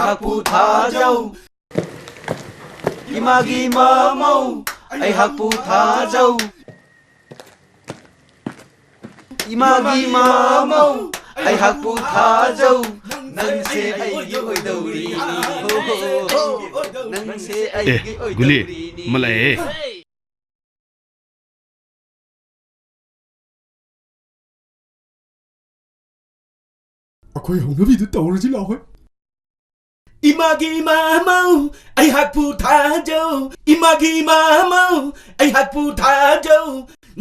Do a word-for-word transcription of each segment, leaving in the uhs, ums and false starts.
ꯑꯩꯍꯥꯛꯄꯨ ꯊꯥꯖꯧ꯫ ꯏꯃꯥꯒꯤ ꯃꯃꯧ, ꯑꯩꯍꯥꯛꯄꯨ ꯊꯥꯖꯧ꯫ ꯏꯃꯥꯒꯤ ꯃꯃꯧ, ꯑꯩꯍꯥꯛꯄꯨ ꯊꯥꯖꯧ꯫ ꯅꯪꯁꯦ ꯑꯩꯒꯤ ꯑꯣꯏꯗꯧꯔꯤꯅꯤ꯫ ꯍꯣ, ꯍꯣ, ꯍꯣ꯫ ꯅꯪꯁꯦ ꯑꯦ, ꯑꯩꯒꯤ ꯒꯨꯂꯤ, ꯑꯣꯏꯗꯧꯔꯤꯅꯤ꯫ ꯑꯃ ꯂꯥꯛꯑꯦ꯫ ꯑꯩꯈꯣꯏ ꯍꯧꯅꯕꯤꯗꯨ ꯇꯧꯔꯁꯤ ꯂꯥꯎ ꯍꯣꯏ꯫ ꯏꯃꯥꯒꯤ ꯃꯃꯧ, ꯑꯩꯍꯥꯛꯄꯨ ꯊꯥꯖꯧ꯫ ꯏꯃꯥꯒꯤ ꯃꯃꯧ, ꯑꯩꯍꯥꯛꯄꯨ ꯊꯥꯖꯧ꯫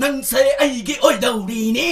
ꯅꯪꯁꯦ ꯑꯩꯒꯤ ꯑꯣꯏꯗꯧꯔꯤꯅꯦ꯫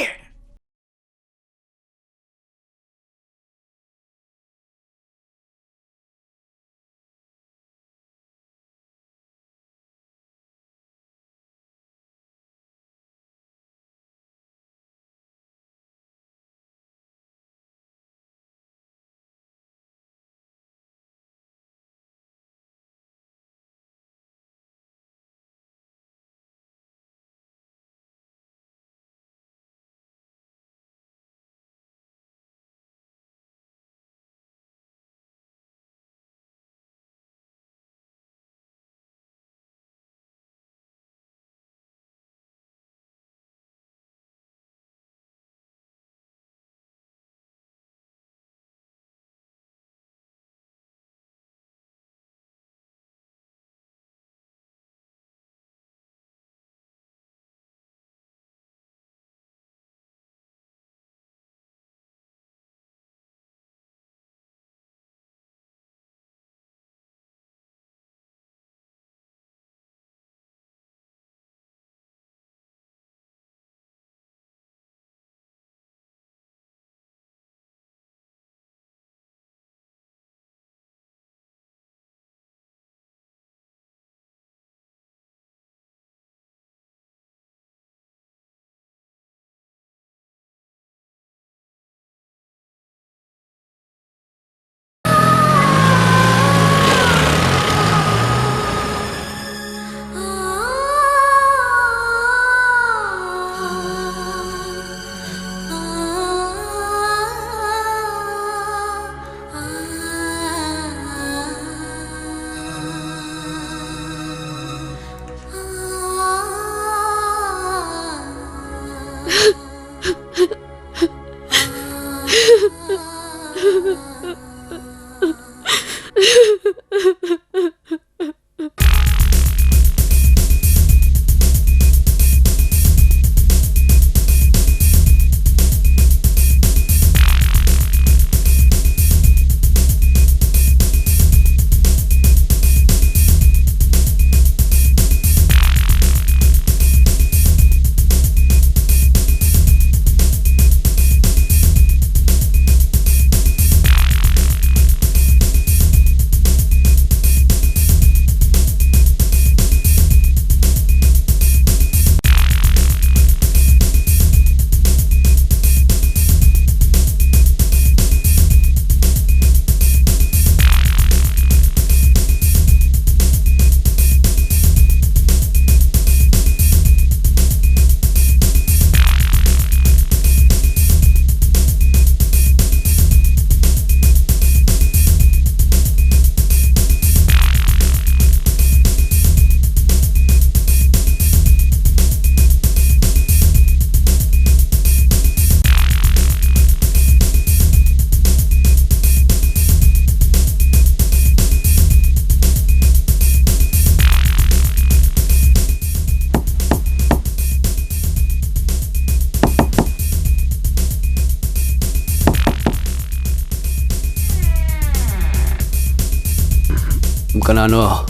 ꯀꯅꯥꯅꯣ?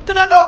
ꯀꯅꯥꯅꯣ?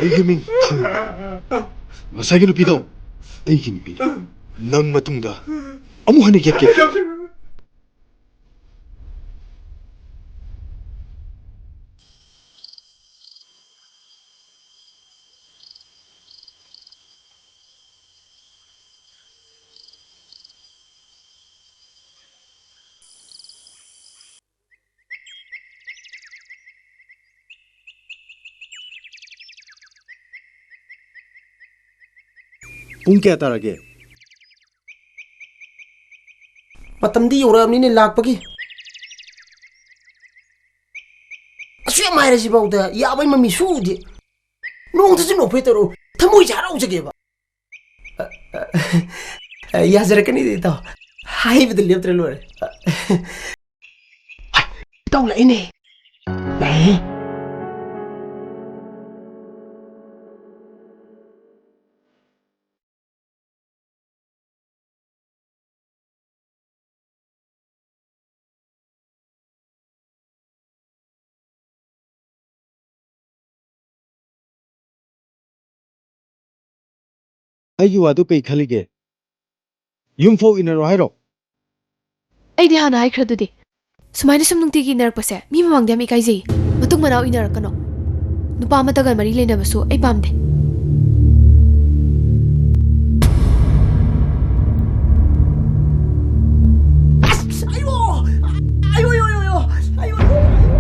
ꯑꯩꯒꯤ ꯃꯤꯡ ꯊꯥꯡ꯫ ꯉꯁꯥꯏꯒꯤ ꯅꯨꯄꯤꯗꯣ ꯑꯩꯒꯤ ꯅꯨꯄꯤꯅꯤ꯫ ꯅꯪ ꯃꯇꯨꯡꯗ ꯑꯃꯨꯛ ꯍꯟꯅ ꯌꯦꯠꯀꯦ꯫ ꯄꯨꯡ ꯀꯌꯥ ꯇꯥꯔꯒꯦ? ꯃꯇꯝꯗꯤ ꯌꯧꯔꯛꯑꯕꯅꯤꯅꯦ ꯂꯥꯛꯄꯒꯤ꯫ ꯑꯁꯨꯛ ꯌꯥꯝ ꯍꯥꯏꯔꯁꯤꯐꯥꯎꯗ ꯌꯥꯕꯩ ꯃꯃꯤ ꯁꯨꯗꯦ꯫ ꯅꯣꯡꯇꯁꯨ ꯅꯣꯛꯐꯦ ꯇꯧꯔꯛꯎ, ꯊꯃꯣꯏꯁꯦ ꯍꯔꯥꯎꯖꯒꯦꯕ꯫ ꯑ, ꯑ, ꯑ, ꯌꯥꯖꯔꯛꯀꯅꯤꯗ ꯏꯇꯥꯎ, ꯍꯥꯏꯕꯗ ꯂꯦꯞꯇ꯭ꯔ ꯂꯣꯏꯔꯦ꯫ ꯑ, ꯏꯇꯥꯎ ꯂꯥꯛꯏꯅꯦ꯫ ꯂꯥꯛꯑꯦ꯫ ꯑꯩꯒꯤ ꯋꯥꯗꯨ ꯀꯩ ꯈꯜꯂꯤꯒꯦ? ꯌꯨꯝ ꯐꯥꯎ ꯏꯟꯅꯔꯣ ꯍꯥꯏꯔꯣ? ꯑꯩꯗꯤ ꯍꯥꯟꯅ ꯍꯥꯏꯈ꯭ꯔꯗꯨꯗꯤ꯫ ꯁꯨꯃꯥꯏꯅ ꯁꯨꯝ ꯅꯨꯡꯇꯤꯒꯤ ꯏꯟꯅꯔꯛꯄꯁꯦ ꯃꯤ ꯃꯃꯥꯡꯗ ꯌꯥꯝ ꯏꯀꯥꯏꯖꯩ꯫ ꯃꯇꯨꯡ ꯃꯅꯥꯎ ꯏꯟꯅꯔꯛꯀꯅꯣ꯫ ꯅꯨꯄꯥ ꯑꯃꯠꯇꯒ ꯃꯔꯤ ꯂꯩꯅꯕꯁꯨ ꯑꯩ ꯄꯥꯝꯗꯦ꯫ ꯑꯁ! ꯑꯌꯣ! ꯑꯌꯣ, ꯑꯌꯣ, ꯑꯌꯣ, ꯑꯌꯣ! ꯑꯌꯣ, ꯑꯌꯣ, ꯑꯌꯣ!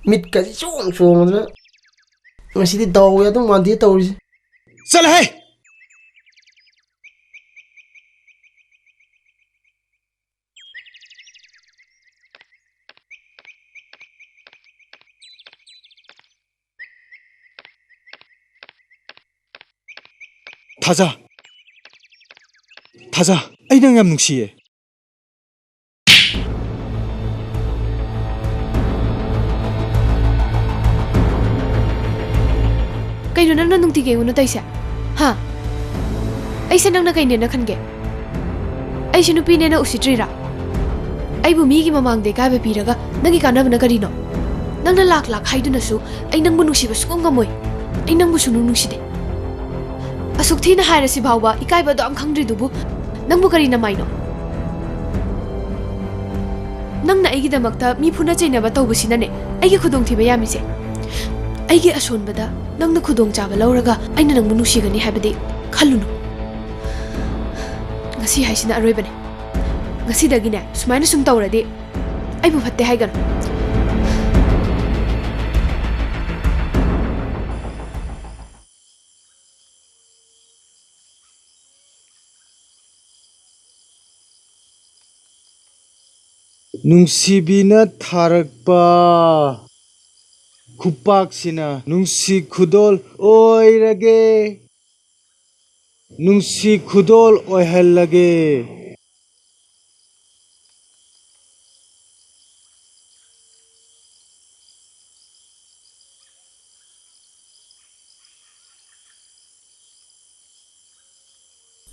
ꯃꯤꯠꯀꯁꯤ ꯆꯣꯡ ꯆꯣꯡꯗꯅ ꯉꯁꯤꯗꯤ ꯗꯥꯎ ꯌꯥꯗꯧ ꯃꯥꯟꯗꯦ ꯇꯧꯔꯤꯁꯦ꯫ ꯆꯠꯂꯍꯦ! ꯊꯥꯖ, ꯊꯥꯖ, ꯑꯩ ꯅꯪ ꯌꯥꯝ ꯅꯨꯡꯁꯤꯌꯦ꯫ ꯀꯩꯅꯣ ꯅꯪꯅ ꯅꯨꯡꯇꯤꯒꯤ ꯑꯩꯉꯣꯟꯗ ꯇꯧꯏꯁꯦ? ꯍꯥ? ꯑꯩꯁꯦ ꯅꯪꯅ ꯀꯩꯅꯦꯅ ꯈꯟꯒꯦ? ꯑꯩꯁꯦ ꯅꯨꯄꯤꯅꯦꯅ ꯎꯁꯤꯠꯇ꯭ꯔꯤꯔꯥ? ꯑꯩꯕꯨ ꯃꯤꯒꯤ ꯃꯃꯥꯡꯗ ꯏꯀꯥꯏꯕ ꯄꯤꯔꯒ ꯅꯪꯒꯤ ꯀꯥꯟꯅꯕꯅ ꯀꯔꯤꯅꯣ? ꯅꯪꯅ ꯂꯥꯛ ꯂꯥꯛ ꯍꯥꯏꯗꯨꯅꯁꯨ ꯑꯩ ꯅꯪꯕꯨ ꯅꯨꯡꯁꯤꯕ ꯁꯨꯡꯉꯝ ꯉꯝꯃꯣꯏ꯫ ꯑꯩ ꯅꯪꯕꯨ ꯁꯨꯡꯅꯨꯡ ꯅꯨꯡꯁꯤꯗꯦ꯫ ꯑꯁꯨꯛ ꯊꯤꯅ ꯍꯥꯏꯔꯁꯤ ꯐꯥꯎꯕ ꯏꯀꯥꯏꯕ ꯑꯗꯨ ꯌꯥꯝ ꯈꯪꯗ꯭ꯔꯤꯗꯨꯕꯨ, ꯅꯪꯕꯨ ꯀꯔꯤ ꯅꯃꯥꯏꯅꯣ? ꯅꯪꯅ ꯑꯩꯒꯤꯗꯃꯛꯇ ꯃꯤ ꯐꯨꯅ ꯆꯩꯅꯕ ꯇꯧꯕꯁꯤꯅꯅꯦ ꯑꯩꯒꯤ ꯈꯨꯗꯣꯡꯊꯤꯕ ꯌꯥꯝꯃꯤꯁꯦ꯫ ꯑꯩꯒꯤ ꯑꯁꯣꯟꯕꯗ ꯅꯪꯅ ꯈꯨꯗꯣꯡꯆꯥꯕ ꯂꯧꯔꯒ ꯑꯩꯅ ꯅꯪꯕꯨ ꯅꯨꯡꯁꯤꯒꯅꯤ ꯍꯥꯏꯕꯗꯤ ꯈꯜꯂꯨꯅꯨ꯫ ꯉꯁꯤ ꯍꯥꯏꯁꯤꯅ ꯑꯔꯣꯏꯕꯅꯦ꯫ ꯉꯁꯤꯗꯒꯤꯅꯦ ꯁꯨꯃꯥꯏꯅ ꯁꯨꯝ ꯇꯧꯔꯗꯤ ꯑꯩꯕꯨ ꯐꯠꯇꯦ ꯍꯥꯏꯒꯅꯨ꯫ ꯅꯨꯡꯁꯤꯕꯤꯅ ꯊꯥꯔꯛꯄ ꯈꯨꯄꯥꯛꯁꯤꯅ ꯅꯨꯡꯁꯤ ꯈꯨꯗꯣꯜ ꯑꯣꯏꯔꯒꯦ꯫ ꯅꯨꯡꯁꯤ ꯈꯨꯗꯣꯜ ꯑꯣꯏꯍꯜꯂꯒꯦ꯫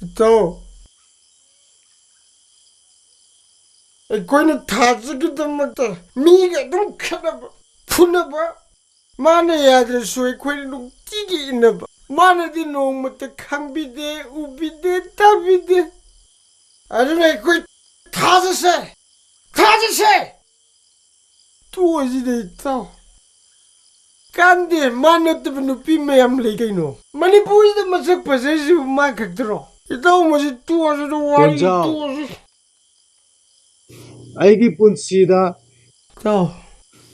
ꯏꯇꯥꯎ, ꯑꯩꯈꯣꯏꯅ ꯊꯥꯖꯒꯤꯗꯃꯛꯇ ꯃꯤꯒ ꯑꯗꯨꯝ ꯈꯠꯅꯕ, ꯐꯨꯅꯕ, ꯃꯥꯅ ꯌꯥꯗ꯭ꯔꯁꯨ ꯑꯩꯈꯣꯏꯅ ꯅꯨꯡꯇꯤꯒꯤ ꯏꯟꯅꯕ꯫ ꯃꯥꯅꯗꯤ ꯅꯣꯡꯃꯇ ꯈꯪꯕꯤꯗꯦ, ꯎꯕꯤꯗꯦ, ꯇꯥꯕꯤꯗꯦ꯫ ꯑꯗꯨꯅ ꯑꯩꯈꯣꯏ ꯊꯥꯖꯁꯦ, ꯊꯥꯖꯁꯦ꯫ ꯇꯣꯛꯑꯁꯤꯗ ꯏꯇꯥꯎ꯫ ꯀꯥꯟꯗꯦ, ꯃꯥ ꯅꯠꯇꯕ ꯅꯨꯄꯤ ꯃꯌꯥꯝ ꯂꯩ ꯀꯩꯅꯣ꯫ ꯃꯅꯤꯄꯨꯔꯁꯤꯗ ꯃꯁꯛ ꯐꯖꯔꯤꯁꯤꯕꯨ ꯃꯥ ꯈꯛꯇꯔꯣ? ꯏꯇꯥꯎ, ꯃꯁꯤ ꯇꯣꯛꯑꯁꯤꯗ, ꯋꯥꯔꯤ ꯇꯣꯟꯖꯥꯎ꯫ ꯇꯣꯛꯑꯁꯤ꯫ ꯑꯩꯒꯤ ꯄꯨꯟꯁꯤꯗ ꯏꯇꯥꯎ꯫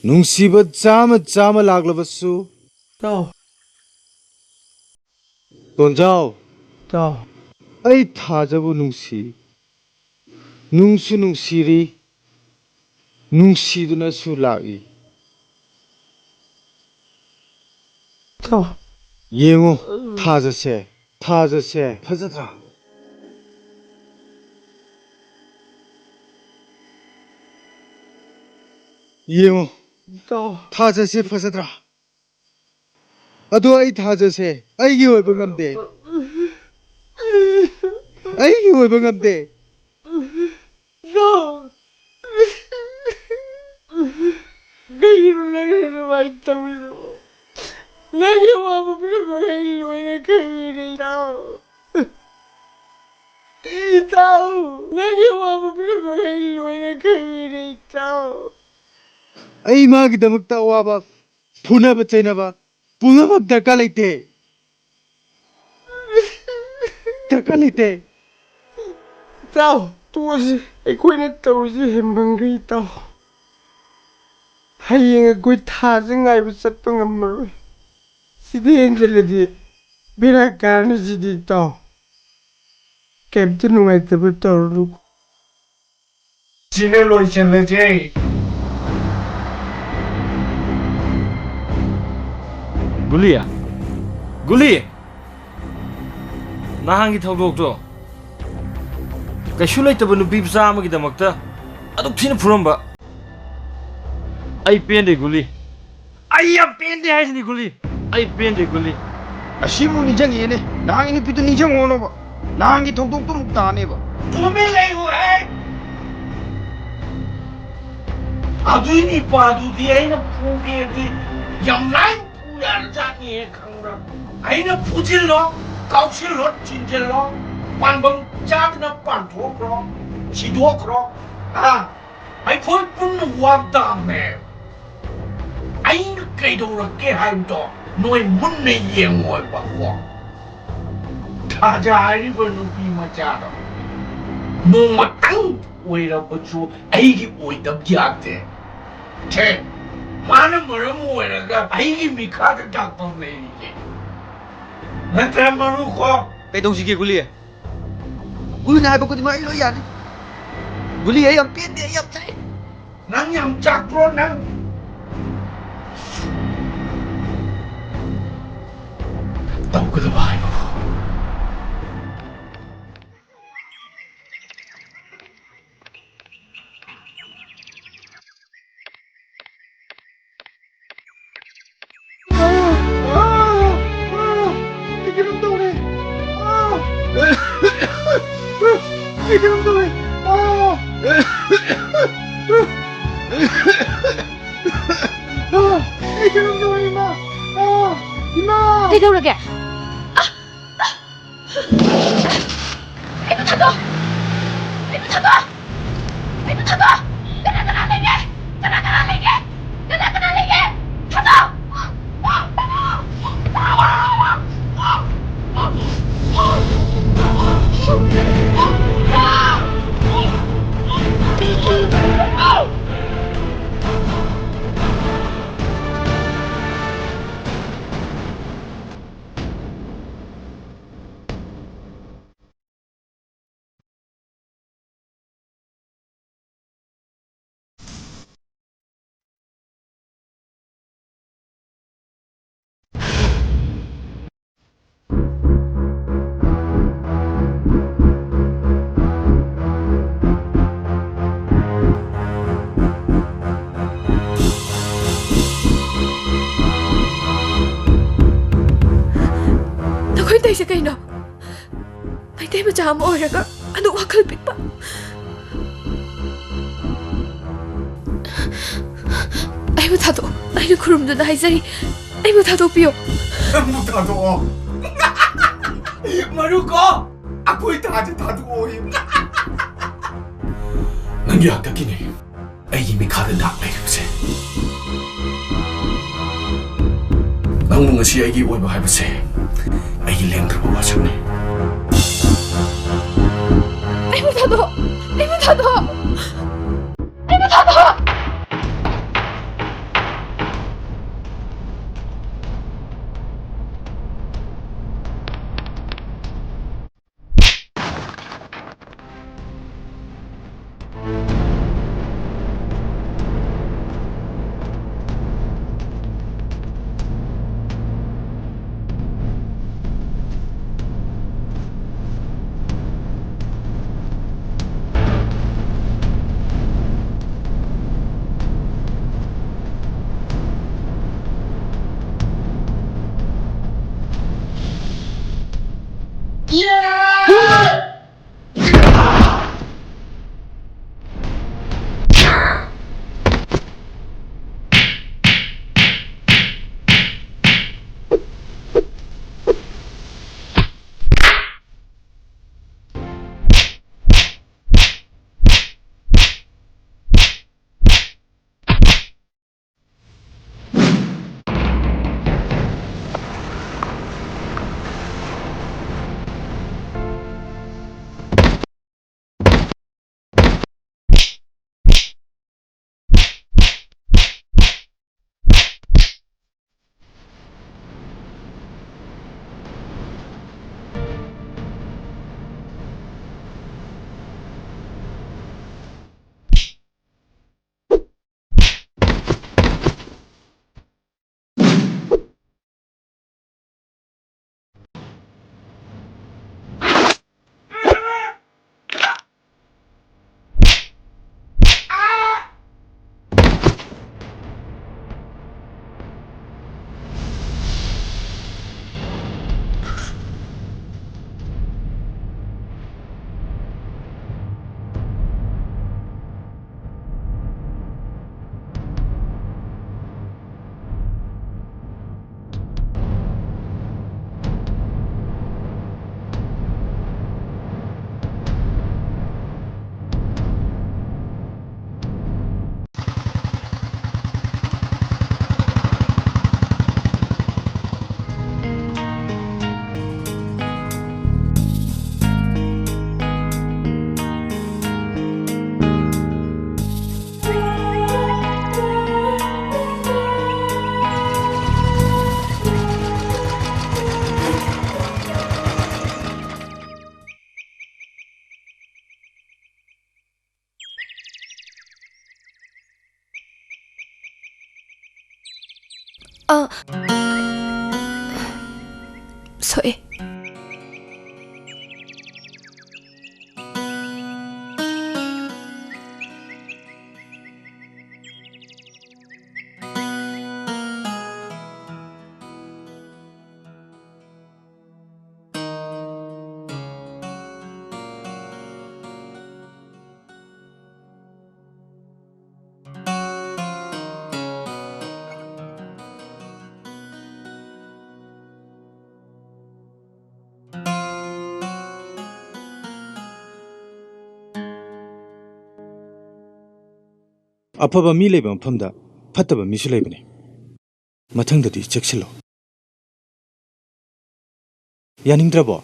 ꯅꯨꯡꯁꯤꯕ ꯆꯥꯝꯃ ꯆꯥꯝꯃ ꯂꯥꯛꯂꯕꯁꯨ꯫ ꯏꯇꯥꯎ꯫ ꯇꯣꯟꯖꯥꯎ꯫ ꯏꯇꯥꯎ꯫ ꯑꯩ ꯊꯥꯖꯕꯨ ꯅꯨꯡꯁꯤ꯫ ꯅꯨꯡꯁꯨ ꯅꯨꯡꯁꯤꯔꯤ꯫ ꯅꯨꯡꯁꯤꯗꯨꯅꯁꯨ ꯂꯥꯛꯏ꯫ ꯏꯇꯥꯎ꯫ ꯌꯦꯡꯉꯨ, ꯊꯥꯖꯁꯦ, ꯊꯥꯖꯁꯦ, ꯐꯖꯗ꯭ꯔꯥ? ꯌꯦꯡꯉꯨ, ꯏꯇꯥꯎ꯫ ꯊꯥꯖꯁꯦ, ꯐꯖꯗ꯭ꯔꯥ? ꯑꯗꯣ ꯑꯩ ꯊꯥꯖꯁꯦ ꯑꯩꯒꯤ ꯑꯣꯏꯕ ꯉꯝꯗꯦ꯫ ꯑꯩꯒꯤ ꯑꯣꯏꯕ ꯉꯝꯗꯦ꯫ ꯏꯇꯥꯎ꯫ ꯀꯩꯒꯤꯅꯣ ꯅꯪꯅ ꯑꯗꯨꯃꯥꯏꯅ ꯇꯧꯔꯤꯗꯨꯕꯣ? ꯅꯪꯒꯤ ꯑꯋꯥꯕ ꯄꯨꯝꯅꯃꯛ ꯑꯩ ꯂꯣꯏꯅ ꯈꯪꯉꯤꯅꯦ, ꯏꯇꯥꯎ꯫ ꯏꯇꯥꯎ, ꯅꯪꯒꯤ ꯑꯋꯥꯕ ꯄꯨꯝꯅꯃꯛ ꯑꯩ ꯂꯣꯏꯅ ꯈꯪꯉꯤꯅꯦ, ꯏꯇꯥꯎ꯫ ꯑꯩ ꯃꯥꯒꯤꯗꯃꯛꯇ ꯑꯋꯥꯕ, ꯐꯨꯅꯕ ꯆꯩꯅꯕ ꯄꯨꯝꯅꯃꯛ ꯗꯔꯀꯥꯔ ꯂꯩꯇꯦ꯫ ꯗꯔꯀꯥꯔ ꯂꯩꯇꯦ꯫ ꯏꯇꯥꯎ, ꯇꯣꯛꯑꯁꯤ꯫ ꯑꯩꯈꯣꯏꯅ ꯇꯧꯔꯤꯁꯤ ꯍꯦꯟꯃꯟꯈ꯭ꯔꯦ, ꯏꯇꯥꯎ꯫ ꯍꯌꯦꯡ ꯑꯩꯈꯣꯏ ꯊꯥꯁꯤ ꯉꯥꯏꯕ ꯆꯠꯄ ꯉꯝꯃꯔꯣꯏ꯫ ꯁꯤꯗꯤ ꯍꯦꯟꯖꯜꯂꯗꯤ ꯕꯦꯔꯥ ꯀꯥꯔꯅꯤ ꯁꯤꯗꯤ, ꯏꯇꯥꯎ꯫ ꯀꯩꯝꯇ ꯅꯨꯡꯉꯥꯏꯇꯕ ꯇꯧꯔꯨꯅꯨ꯫ ꯁꯤꯅ ꯂꯣꯏꯁꯤꯜꯂꯁꯦ꯫ ꯒꯨꯂꯤ? ꯒꯨꯂꯤ! ꯅꯍꯥꯟꯒꯤ ꯊꯧꯗꯣꯛꯇꯣ, ꯀꯩꯁꯨ ꯂꯩꯇꯕ ꯅꯨꯄꯤ ꯃꯆꯥ ꯑꯃꯒꯤꯗꯃꯛꯇ ꯑꯗꯨꯛ ꯊꯤꯅ ꯐꯨꯔꯝꯕ꯫ ꯑꯩ ꯄꯦꯟꯗꯦ, ꯒꯨꯂꯤ꯫ ꯑꯩ ꯌꯥꯝ ꯄꯦꯟꯗꯦ ꯍꯥꯏꯁꯤꯅꯤ, ꯒꯨꯂꯤ꯫ ꯑꯩ ꯄꯦꯟꯗꯦ, ꯒꯨꯂꯤ꯫ ꯑꯁꯤꯃꯨꯛ ꯅꯤꯡꯁꯤꯡꯉꯦꯅꯦ꯫ ꯅꯍꯥꯟꯒꯤ ꯅꯨꯄꯤꯗꯨ ꯅꯤꯡꯁꯤꯡꯉꯣꯅꯣꯕ꯫ ꯅꯍꯥꯟꯒꯤ ꯊꯧꯗꯣꯛꯇꯨ ꯑꯃꯨꯛ ꯇꯥꯅꯦꯕ꯫ ꯇꯨꯃꯤꯟ ꯂꯩꯌꯨꯍꯦ! ꯑꯗꯨꯏ ꯅꯤꯄꯥꯗꯨꯗꯤ ꯑꯩꯅ ꯐꯨꯒꯦꯗꯤ ꯌꯥꯝ ꯂꯥꯏꯅ ꯐꯨ ꯌꯥꯔꯖꯥꯠꯅꯤꯍꯦ, ꯈꯪꯕ꯭ꯔꯥ? ꯑꯩꯅ ꯐꯨꯖꯤꯜꯂꯣ, ꯀꯥꯎꯁꯤꯜꯂꯣ, ꯆꯤꯟꯖꯤꯜꯂꯣ, ꯄꯥꯟꯐꯝ ꯆꯥꯗꯅ ꯄꯥꯟꯊꯣꯛꯈ꯭ꯔꯣ, ꯁꯤꯗꯣꯛꯈ꯭ꯔꯣ꯫ ꯑꯥ, ꯑꯩꯈꯣꯏ ꯄꯨꯝꯅ ꯋꯥ ꯇꯥꯕꯅꯦ꯫ ꯑꯩꯅ ꯀꯩꯗꯧꯔꯛꯀꯦ ꯍꯥꯏꯕꯗꯣ ꯅꯣꯏ ꯃꯨꯟꯅ ꯌꯦꯡꯉꯣꯏꯕꯀꯣ꯫ ꯊꯥꯖ ꯍꯥꯏꯔꯤꯕ ꯅꯨꯄꯤ ꯃꯆꯥꯗꯣ ꯅꯣꯡꯃꯇꯪ ꯑꯣꯏꯔꯕꯁꯨ ꯑꯩꯒꯤ ꯑꯣꯏꯗꯕ ꯌꯥꯗꯦ꯫ ꯁꯦ, ꯃꯥꯅ ꯃꯔꯝ ꯑꯣꯏꯔꯒ ꯑꯩꯒꯤ ꯃꯤꯈꯥꯗ ꯗꯥꯛꯐꯝ ꯂꯩꯔꯤꯁꯦ꯫ ꯅꯠꯇ꯭ꯔ ꯃꯔꯨꯀꯣ? ꯀꯩꯗꯧꯁꯤꯒꯦ, ꯒꯨꯂꯤ? ꯒꯨꯂꯤꯅ ꯍꯥꯏꯕ ꯈꯨꯗꯤꯡꯃꯛ ꯑꯩ ꯂꯣꯏ ꯌꯥꯅꯤ꯫ ꯒꯨꯂꯤ, ꯑꯩ ꯌꯥꯝ ꯄꯦꯟꯗꯦ, ꯑꯩ ꯌꯥꯝ ꯆꯥꯛꯑꯦ꯫ ꯅꯪ ꯌꯥꯝ ꯆꯥꯛꯄ꯭ꯔꯣ ꯅꯪ? ꯇꯧꯒꯗꯕ ꯍꯥꯏꯕꯕꯨ꯫ ꯑꯥ! ꯑꯥ! ꯑꯥ! ꯑꯩ ꯀꯩꯅꯣꯝ ꯇꯧꯔꯦ! ꯑꯥ! ꯑꯩ ꯀꯩꯅꯣꯝ ꯇꯧꯔꯦ! ꯑꯥ! ꯑꯥ! ꯑꯩ ꯀꯩꯅꯣꯝ ꯇꯧꯔꯦ, ꯏꯃꯥ! ꯑꯥ! ꯀꯩꯗꯧꯔꯒꯦ? ꯑꯩꯕꯨ ꯊꯥꯗꯣꯛ! ꯑꯩꯕꯨ ꯊꯥꯗꯣꯛ! ꯑꯩꯕꯨ ꯊꯥꯗꯣꯛ! ꯀꯅꯥ ꯀꯅꯥ ꯂꯩꯒꯦ? ꯀꯅꯥ ꯀꯅꯥ ꯂꯩꯒꯦ? ꯀꯅꯥ ꯀꯅꯥ ꯂꯩꯒꯦ? ꯊꯥꯗꯣꯛ! ꯅꯈꯣꯏ ꯇꯧꯔꯤꯁꯦ ꯀꯩꯅꯣ? ꯃꯩꯇꯩ ꯃꯆꯥ ꯑꯃ ꯑꯣꯏꯔꯒ ꯑꯗꯨꯛ ꯋꯥꯈꯜ ꯄꯤꯛꯄ꯫ ꯑꯩꯕꯨ ꯊꯥꯗꯣꯛꯑꯣ꯫ ꯑꯩꯅ ꯈꯨꯔꯨꯝꯗꯨꯅ ꯍꯥꯏꯖꯔꯤ, ꯑꯩꯕꯨ ꯊꯥꯗꯣꯛꯄꯤꯌꯣ꯫ ꯅꯪꯕꯨ ꯊꯥꯗꯣꯛꯑꯣ꯫ ꯃꯔꯨ ꯀꯣ, ꯑꯩꯈꯣꯏ ꯊꯥꯁꯦ ꯊꯥꯗꯣꯛꯑꯣ꯫ ꯅꯪꯒꯤ ꯍꯥꯛꯇꯛꯀꯤꯅꯦ ꯑꯩꯒꯤ ꯃꯤꯈꯥꯗ ꯗꯥꯛ ꯂꯩꯔꯤꯕꯁꯦ꯫ ꯅꯪꯕꯨ ꯉꯁꯤ ꯑꯩꯒꯤ ꯑꯣꯏꯕ ꯍꯥꯏꯕꯁꯦ ꯑꯩꯒꯤ ꯂꯦꯡꯗ꯭ꯔꯕ ꯋꯥꯁꯛꯅꯤ꯫ ꯑꯩꯕꯨ ꯊꯥꯗꯣꯛ! ꯑꯩꯕꯨ ꯊꯥꯗꯣꯛ! ꯑꯩꯕꯨ ꯊꯥꯗꯣꯛ! ꯑ, ꯁꯣꯛꯑꯦ꯫ ꯑꯐꯕ ꯃꯤ ꯂꯩꯕ ꯃꯐꯝꯗ ꯐꯠꯇꯕ ꯃꯤꯁꯨ ꯂꯩꯕꯅꯤ꯫ ꯃꯊꯪꯗꯗꯤ ꯆꯦꯛꯁꯤꯜꯂꯣ꯫ ꯌꯥꯅꯤꯡꯗ꯭ꯔꯕꯣ?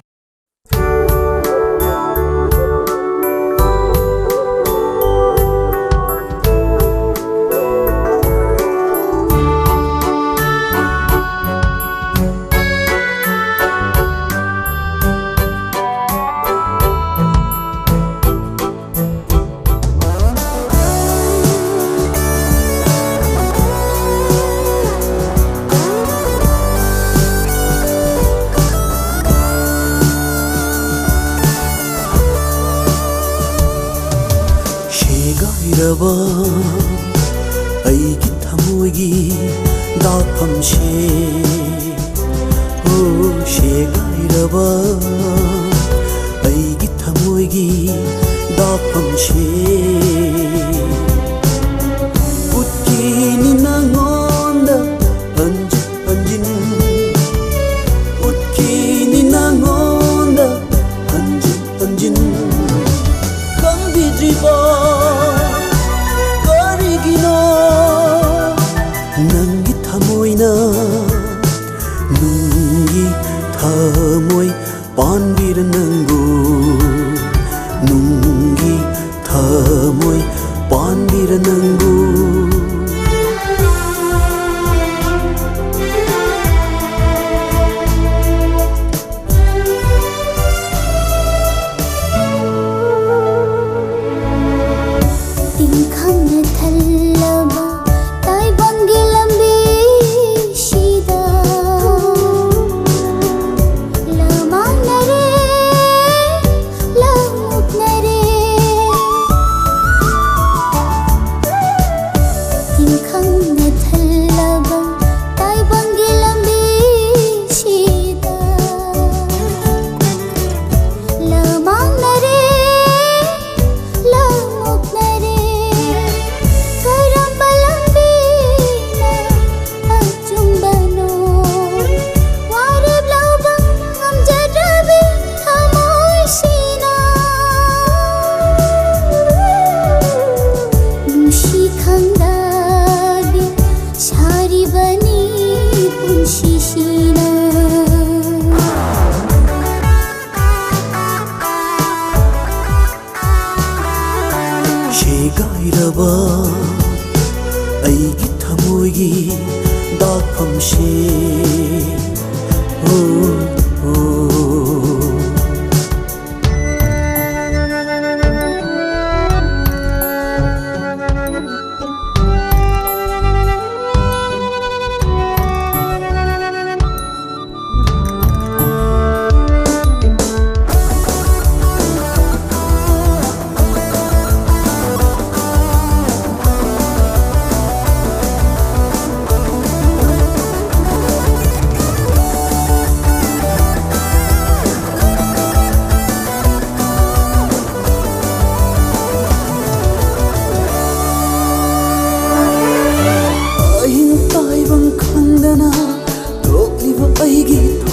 ꯁꯦꯒꯥꯏꯔꯕ ꯑꯩꯒꯤ ꯊꯃꯣꯏꯒꯤ ꯗꯥꯛꯐꯝꯁꯦ, ꯑꯣ, ꯁꯦꯒꯥꯏꯔꯕ ꯑꯩꯒꯤ ꯊꯃꯣꯏꯒꯤ ꯗꯥꯛꯐꯝꯁꯦ꯫ ꯎꯠꯈꯤꯅꯤ ꯅꯉꯣꯟꯗ ꯍꯟꯖꯤꯟ ꯍꯟꯖꯤꯟ, ꯎꯠꯈꯤꯅꯤ ꯅꯉꯣꯟꯗ ꯍꯟꯖꯤꯟ ꯍꯟꯖꯤꯟ꯫ ꯈꯪꯕꯤꯗ꯭ꯔꯤꯕ ꯀꯔꯤꯒꯤꯅꯣ? ꯅꯪꯒꯤ ꯊꯃꯣꯏꯅ, ꯅꯨꯡꯒꯤ ꯊꯃꯣꯏ ꯄꯥꯟꯕꯤꯔ ꯅꯪꯕꯨ, ꯅꯨꯡꯒꯤ ꯊꯃꯣꯏ ꯄꯥꯟꯕꯤꯔ ꯅꯪꯕꯨ꯫ ꯇꯤꯡꯈꯪꯅ ꯊꯜꯂꯕ ꯇꯥꯏꯕꯪꯒꯤ ꯂꯝꯕꯤ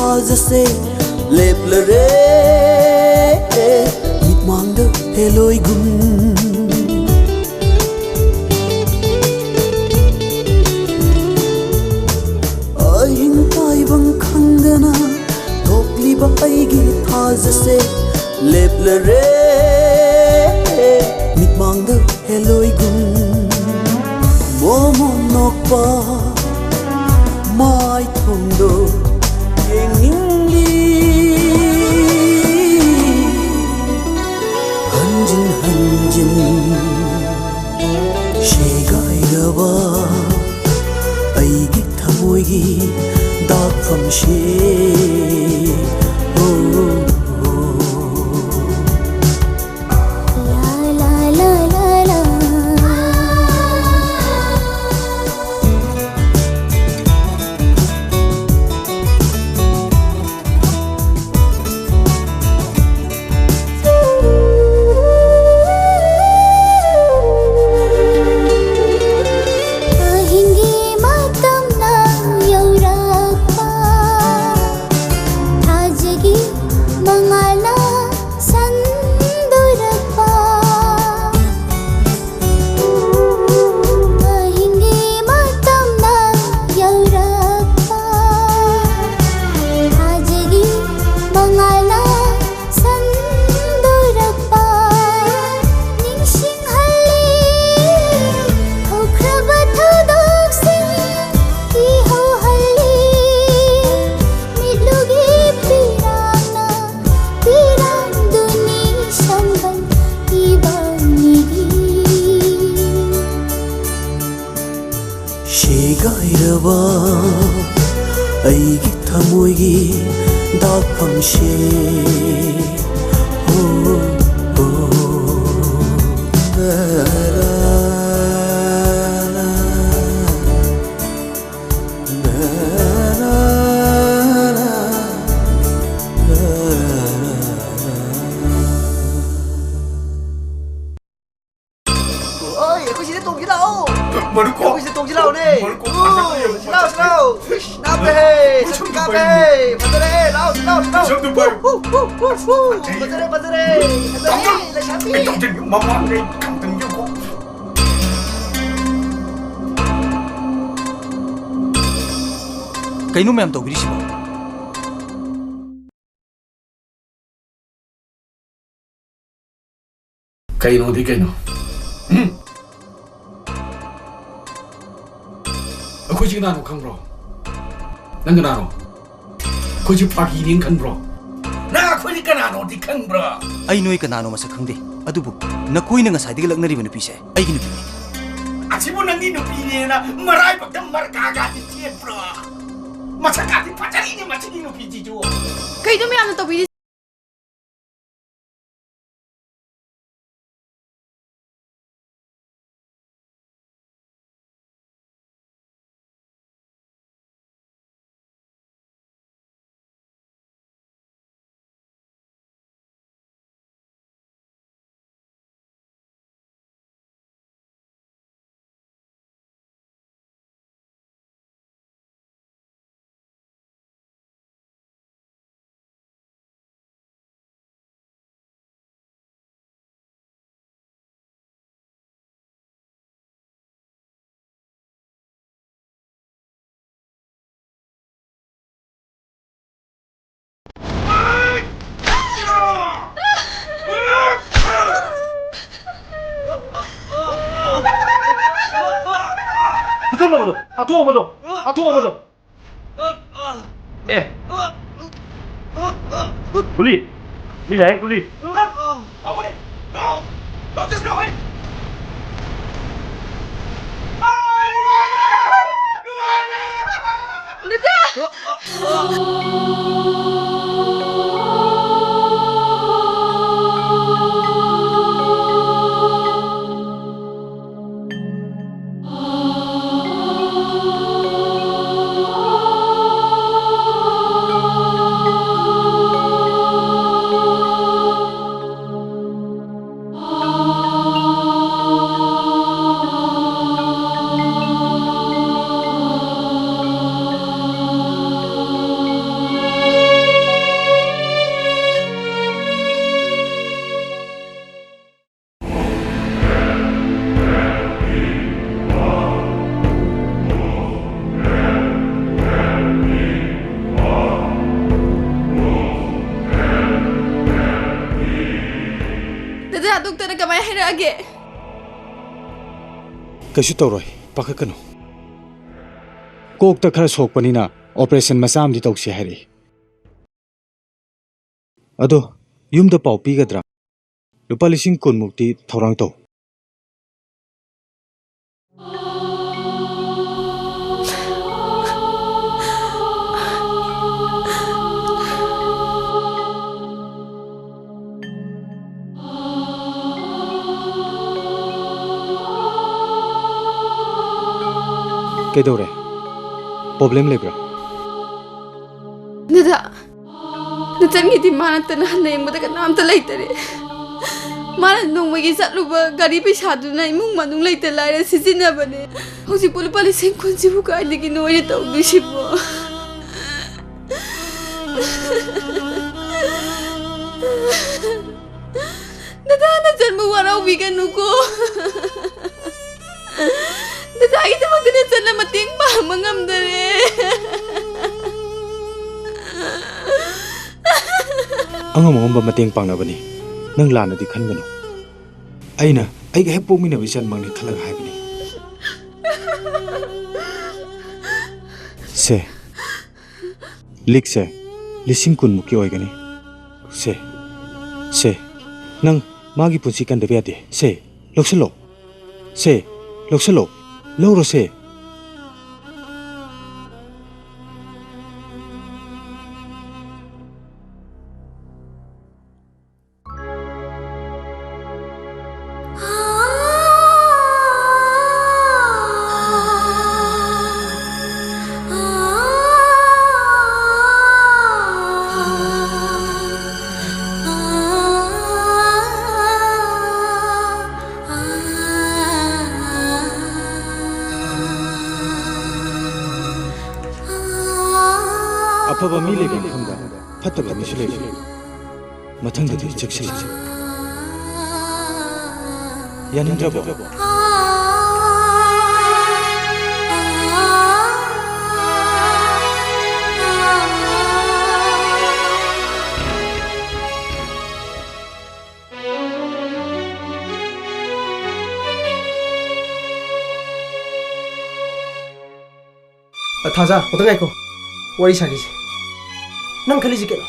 ꯊꯥꯖꯁꯦ ꯂꯦꯞꯂꯔꯦ ꯃꯤꯠꯃꯥꯡꯗ ꯍꯦꯂꯣꯏꯒꯨꯝ꯫ ꯑꯍꯤꯡ ꯇꯥꯏꯕꯪ ꯈꯪꯗꯅ ꯊꯣꯛꯂꯤꯕ ꯑꯩꯒꯤ ꯊꯥꯖꯁꯦ ꯂꯦꯞꯂꯔꯦ ꯃꯤꯠꯃꯥꯡꯗ ꯍꯦꯂꯣꯏꯒꯨꯝ꯫ ꯃꯣꯃꯣ ꯅꯣꯛꯄ ꯃꯥꯏꯊꯣꯡꯗꯣ ꯌꯦꯡꯅꯤꯡꯂꯤ꯫ ꯍꯟꯖꯤꯟ ꯍꯟꯖꯤꯟ ꯁꯦꯒꯥꯏꯔꯕ ꯑꯩꯒꯤ ꯊꯃꯣꯏꯒꯤ ꯗꯥꯛꯐꯝꯁꯦ꯫ ꯑꯣ, ꯑꯣ꯫ ꯑꯍꯤꯡꯒꯤ ꯃꯇꯝꯅ ꯌꯧꯔꯛꯄ, ꯊꯥꯖꯒꯤ ꯃꯉꯥꯜꯅ ꯁꯟꯗꯣꯔꯛꯄ꯫ ꯑꯍꯤꯡꯒꯤ ꯃꯇꯝꯅ ꯌꯧꯔꯛꯄ, ꯊꯥꯖꯒꯤ ꯃꯉꯥꯜꯅ ꯁꯟꯗꯣꯔꯛꯄ꯫ ꯅꯤꯡꯁꯤꯡꯍꯜꯂꯤ ꯍꯧꯈ꯭ꯔꯕ ꯊꯧꯗꯣꯛꯁꯤꯡ ꯏꯍꯧꯍꯜꯂꯤ꯫ ꯃꯤꯠꯂꯨꯒꯤ ꯄꯤꯔꯥꯡꯅ ꯄꯤꯔꯥꯡꯗꯨꯅꯤ ꯁꯝꯕꯜ ꯏꯕꯥꯅꯤꯒꯤ꯫ ꯁꯦꯒꯥꯏꯔꯕ ꯑꯩꯒꯤ ꯊꯃꯣꯏꯒꯤ ꯗꯥꯛꯐꯝꯁꯦ꯫ ꯑꯣ, ꯑꯣ, ꯂꯥ, ꯂꯥ, ꯂꯥ, ꯂꯥ꯫ ꯑꯣꯏ, ꯑꯩꯈꯣꯏ ꯁꯤꯗ ꯇꯣꯡꯁꯤ ꯂꯥꯛꯑꯣ꯫ ꯃꯔꯨꯞꯀꯣ꯫ ꯑꯩꯈꯣꯏ ꯁꯤꯗ ꯇꯣꯡꯁꯤ ꯂꯥꯛꯑꯣꯅꯦ꯫ ꯃꯔꯨꯞꯀꯣ, ꯑꯣ, ꯐꯖꯅ ꯌꯦꯡꯉꯨ, ꯁꯤ ꯂꯥꯛꯑꯣ, ꯁꯤ ꯂꯥꯛꯑꯣ꯫ ꯏꯁ, ꯅꯥꯞꯄꯦꯍꯦ꯫ ꯃꯁꯛ ꯁꯝ ꯀꯥꯞꯄꯦꯍꯦ꯫ ꯐꯖꯔꯦ꯫ ꯐꯖꯔꯦ, ꯐꯖꯔꯦ꯫ ꯐꯖꯔꯦ, ꯂꯩꯁꯥꯕꯤ꯫ ꯃꯃꯥꯡꯗꯩ ꯀꯝꯇꯪ ꯌꯦꯡꯉꯣ꯫ ꯀꯩꯅꯣ ꯃꯌꯥꯝ ꯇꯧꯕꯤꯔꯤꯁꯤꯕꯣ? ꯀꯩꯅꯣꯗꯤ ꯀꯩꯅꯣ? ꯎꯝ? ꯑꯩꯈꯣꯏꯁꯤ ꯀꯅꯥꯅꯣ ꯈꯪꯕ꯭ꯔꯣ? ꯅꯪ ꯀꯅꯥꯅꯣ? ꯑꯩꯈꯣꯏꯁꯤ ꯐꯥꯒꯤꯅꯦꯅ ꯈꯟꯕ꯭ꯔꯣ? ꯅꯪ ꯑꯩꯈꯣꯏꯗꯤ ꯀꯅꯥꯅꯣꯗꯤ ꯈꯪꯕ꯭ꯔꯣ? ꯑꯩ ꯅꯣꯏ ꯀꯅꯥꯅꯣ ꯃꯁꯛ ꯈꯪꯗꯦ, ꯑꯗꯨꯕꯨ ꯅꯀꯣꯏꯅ ꯉꯁꯥꯏꯗꯒꯤ ꯂꯛꯅꯔꯤꯕ ꯅꯨꯄꯤꯁꯦ ꯑꯩꯒꯤ ꯅꯨꯄꯤꯅꯤ꯫ ꯑꯁꯤꯕꯨ ꯅꯪꯒꯤ ꯅꯨꯄꯤꯅꯦꯅ ꯃꯔꯥꯏꯕꯛꯇ ꯃꯔꯀꯥꯒꯗꯤ ꯊꯦꯠꯄ꯭ꯔꯣ? ꯃꯁꯛꯀꯗꯤ ꯐꯖꯔꯤꯅꯦ ꯃꯁꯤꯒꯤ ꯅꯨꯄꯤꯁꯤꯁꯨ꯫ ꯀꯩꯅꯣ ꯃꯌꯥꯝꯅ ꯇꯧꯕꯤꯔꯤꯁꯦ? ꯑꯆꯧꯕꯗꯣ! ꯑꯇꯣꯡꯕꯗꯣ! ꯑꯇꯣꯡꯕꯗꯣ! ꯑꯦ! ꯒꯨꯂꯤ! ꯃꯤ ꯂꯥꯛꯑꯦ, ꯒꯨꯂꯤ! ꯍꯥꯏꯔꯛꯑꯒꯦ꯫ ꯀꯩꯁꯨ ꯇꯧꯔꯣꯏ, ꯄꯥꯈꯠꯀꯅꯨ꯫ ꯀꯣꯛꯇ ꯈꯔ ꯁꯣꯛꯄꯅꯤꯅ operation ꯃꯆꯥ ꯑꯃꯗꯤ ꯇꯧꯁꯦ ꯍꯥꯏꯔꯛꯏ꯫ ꯑꯗꯣ ꯌꯨꯝꯗ ꯄꯥꯎ ꯄꯤꯒꯗ꯭ꯔꯥ? ꯂꯨꯄꯥ ꯂꯤꯁꯤꯡ ꯀꯨꯟ ꯃꯨꯛꯇꯤ ꯊꯧꯔꯥꯡ ꯇꯧ꯫ ꯀꯩꯗꯧꯔꯦ? Problem ꯂꯩꯕ꯭ꯔꯥ? ꯗꯗꯥ, ꯅꯆꯟꯒꯤꯗꯤ ꯃꯥ ꯅꯠꯇꯅ ꯍꯟꯅ ꯌꯦꯡꯕꯗ ꯀꯅꯥꯝꯇ ꯂꯩꯇꯔꯦ꯫ ꯃꯥꯅ ꯅꯣꯡꯃꯒꯤ ꯆꯠꯂꯨꯕ ꯒꯥꯔꯤ ꯄꯩꯁꯥꯗꯨꯅ ꯏꯃꯨꯡ ꯃꯅꯨꯡ ꯂꯩꯇ ꯂꯥꯏꯔ ꯁꯤꯖꯤꯟꯅꯕꯅꯦ꯫ ꯍꯧꯖꯤꯛꯄꯨ ꯂꯨꯄꯥ ꯂꯤꯁꯤꯡ ꯀꯨꯟꯁꯤꯕꯨ ꯀꯥꯏꯗꯒꯤꯅꯣ ꯑꯩꯅ ꯇꯧꯗꯣꯏꯁꯤꯕꯣ? ꯗꯗꯥ, ꯅꯆꯟꯕꯨ ꯋꯥꯔꯧꯕꯤꯒꯅꯨꯀꯣ꯫ ꯗꯗꯥꯒꯤꯗꯃꯛꯇ ꯅꯆꯟꯅ ꯃꯇꯦꯡ ꯄꯥꯡꯕ ꯉꯝꯗꯔꯦ꯫ ꯑꯉꯝ ꯑꯉꯝꯕ ꯃꯇꯦꯡ ꯄꯥꯡꯅꯕꯅꯤ꯫ ꯅꯪ ꯂꯥꯟꯅꯗꯤ ꯈꯟꯒꯅꯨ꯫ ꯑꯩꯅ ꯑꯩꯒ ꯍꯦꯛ ꯄꯣꯛꯃꯤꯟꯅꯕ ꯏꯆꯟꯃꯛꯅꯤ ꯈꯜꯂꯒ ꯍꯥꯏꯕꯅꯤ꯫ ꯁꯦ, ꯂꯤꯛꯁꯦ ꯂꯤꯁꯤꯡ ꯀꯨꯟꯃꯨꯛꯀꯤ ꯑꯣꯏꯒꯅꯤ꯫ ꯁꯦ, ꯁꯦ, ꯅꯪ ꯃꯥꯒꯤ ꯄꯨꯟꯁꯤ ꯀꯟꯗꯕ ꯌꯥꯗꯦ꯫ ꯁꯦ, ꯂꯧꯁꯤꯜꯂꯣ꯫ ꯁꯦ, ꯂꯧꯁꯤꯜꯂꯣ꯫ ꯂꯧꯔꯣ ꯁꯦ꯫ ꯑꯐꯕ ꯃꯤ ꯂꯩꯕ ꯃꯐꯝꯗ ꯐꯠꯇꯕ ꯃꯤꯁꯨ ꯂꯩꯕꯅꯤ꯫ ꯃꯊꯪꯗꯗꯤ ꯆꯦꯛꯁꯤꯜꯂꯨ꯫ ꯌꯥꯅꯤꯡꯗ꯭ꯔꯕꯣ? ꯊꯥꯖ, ꯑꯝꯇ ꯉꯥꯏꯈꯣ꯫ ꯋꯥꯔꯤ ꯁꯥꯈꯤꯁꯦ꯫ ꯅꯪ ꯈꯜꯂꯤꯁꯤ ꯀꯩꯅꯣ?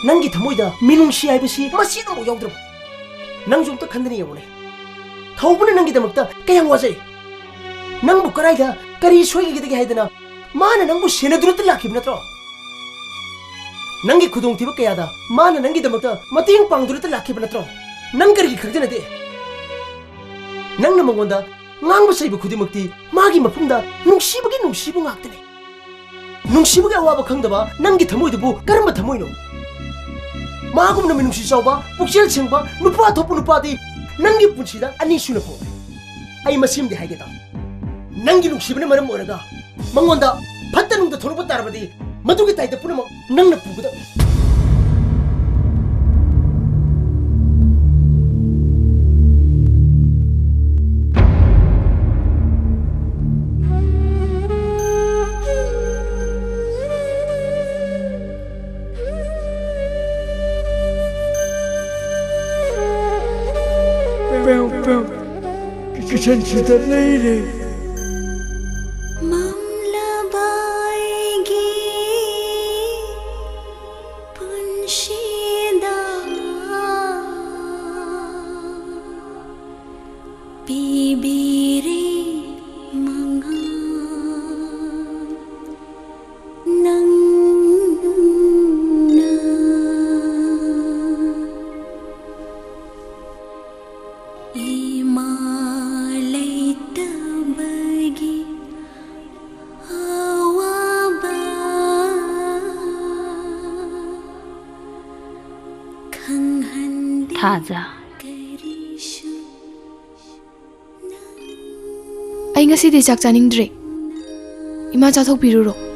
ꯅꯪꯒꯤ ꯊꯃꯣꯏꯗ ꯃꯤꯅꯨꯡꯁꯤ ꯍꯥꯏꯕꯁꯤ ꯃꯆꯦꯠ ꯑꯃꯐꯥꯎ ꯌꯥꯎꯗ꯭ꯔꯕ? ꯅꯪꯁꯨ ꯑꯝꯇ ꯈꯟꯗꯅ ꯌꯦꯡꯉꯨꯅꯦ꯫ ꯊꯧꯕꯅ ꯅꯪꯒꯤꯗꯃꯛꯇ ꯀꯌꯥꯝ ꯋꯥꯖꯩ꯫ ꯅꯪꯕꯨ ꯀꯗꯥꯏꯗ ꯀꯔꯤ ꯁꯣꯏꯈꯤꯒꯗꯒꯦ ꯍꯥꯏꯗꯅ ꯃꯥꯅ ꯅꯪꯕꯨ ꯁꯦꯟꯅꯗꯨꯅꯇ ꯂꯥꯛꯈꯤꯕ ꯅꯠꯇ꯭ꯔꯣ? ꯅꯪꯒꯤ ꯈꯨꯗꯣꯡꯊꯤꯕ ꯀꯌꯥꯗ ꯃꯥꯅ ꯅꯪꯒꯤꯗꯃꯛꯇ ꯃꯇꯦꯡ ꯄꯥꯡꯗꯨꯅꯇ ꯂꯥꯛꯈꯤꯕ ꯅꯠꯇ꯭ꯔꯣ? ꯅꯪ ꯀꯔꯤꯒꯤ ꯈꯪꯖꯅꯗꯦ? ꯅꯪꯅ ꯃꯉꯣꯟꯗ ꯉꯥꯡꯕ ꯆꯩꯕ ꯈꯨꯗꯤꯡꯃꯛꯇꯤ ꯃꯥꯒꯤ ꯃꯐꯝꯗ ꯅꯨꯡꯁꯤꯕꯒꯤ ꯅꯨꯡꯁꯤꯕ ꯉꯥꯛꯇꯅꯤ꯫ ꯅꯨꯡꯁꯤꯕꯒꯤ ꯑꯋꯥꯕ ꯈꯪꯗꯕ ꯅꯪꯒꯤ ꯊꯃꯣꯏꯗꯨꯕꯨ ꯀꯔꯝꯕ ꯊꯃꯣꯏꯅꯣ? ꯃꯥꯒꯨꯝꯅ ꯃꯤꯅꯨꯡꯁꯤ ꯆꯥꯎꯕ, ꯄꯨꯛꯆꯦꯜ ꯁꯦꯡꯕ, ꯅꯨꯄꯥ ꯊꯣꯛꯄ ꯅꯨꯄꯥꯗꯤ ꯅꯪꯒꯤ ꯄꯨꯟꯁꯤꯗ ꯑꯅꯤ ꯁꯨꯅ ꯐꯪꯉꯣꯏ꯫ ꯑꯩ ꯃꯁꯤꯃꯗꯤ ꯍꯥꯏꯒꯦ ꯇꯥꯎ꯫ ꯅꯪꯒꯤ ꯅꯨꯡꯁꯤꯕꯅ ꯃꯔꯝ ꯑꯣꯏꯔꯒ ꯃꯉꯣꯟꯗ ꯐꯠꯇ ꯅꯨꯡꯗ ꯊꯣꯛꯂꯛꯄ ꯇꯥꯔꯕꯗꯤ ꯃꯗꯨꯒꯤ ꯗꯥꯏꯇ ꯄꯨꯝꯅꯃꯛ ꯅꯪꯅ ꯄꯨꯒꯗꯕꯅꯤ꯫ ꯄꯦꯎ ꯄꯦꯎ ꯀꯤꯆꯟꯁꯤꯗ ꯂꯩꯔꯦ꯫ ꯃꯝꯂꯕ ꯑꯩꯒꯤ ꯄꯨꯟꯁꯤꯗ ꯄꯤꯕꯤꯔꯦ ꯃꯉꯥꯜ ꯅꯪꯅ꯫ ꯏꯃꯥ ꯂꯩꯇꯕꯒꯤ ꯑꯋꯥꯕ ꯈꯪꯍꯟꯗꯦ ꯊꯥꯖ꯫ ꯀꯔꯤꯁꯨ꯫ ꯑꯩ ꯉꯁꯤꯗꯤ ꯆꯥꯛ ꯆꯥꯅꯤꯡꯗ꯭ꯔꯦ꯫ ꯏꯃꯥ ꯆꯥꯊꯣꯛꯄꯤꯔꯨꯔꯣ꯫